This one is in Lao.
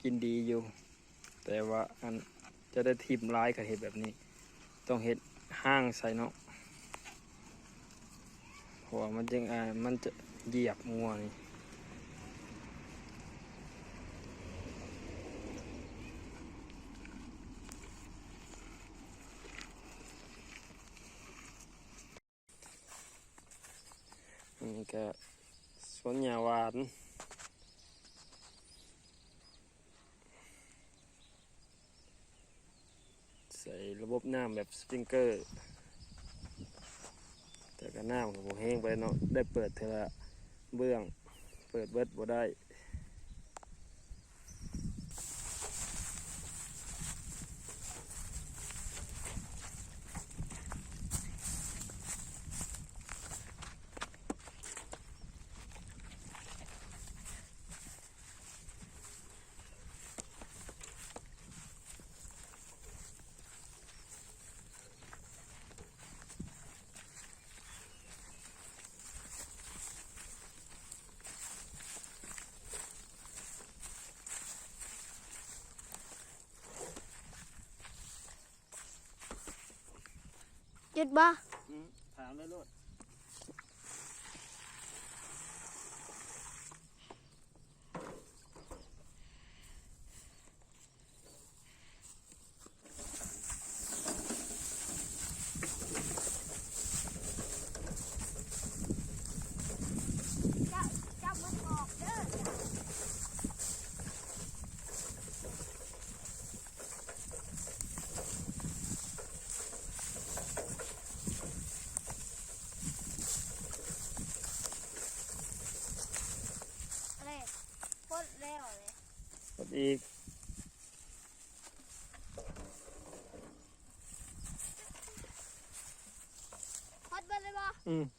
ກິນດີຢູ່ ແຕ່ວ່າອັນຈະໄດ້ຖິ້ມຫຼາຍ ຄັນເຮັດແບບນີ້ ຕ້ອງເຮັດຮ່າງໃສ່ເນາະ ເພາະວ່າມັນຈຶ່ງ ອ່າ ມັນຈະຢຽບງົວນີ້. ອັນນີ້ກະສວນຫຍ້າຫວານ ໃສ່ລະບົບນ້ຳແບບສະປຣິງເກີ ແຕ່ກະນ້ຳກະບໍ່ແຮງປານໃດເນາະ ໄດ້ເປີດເທື່ອລະເບື້ອງ ເປີດເບິດບໍ່ໄດ້. ຢຸດບໍ່? ອືມ ຖາມເລີຍໂລດ. ອັນນີ້ ປົດແລ້ວເລີຍ ປົດອີກ ປົດເບິດເລີຍບໍ່? ອືມ.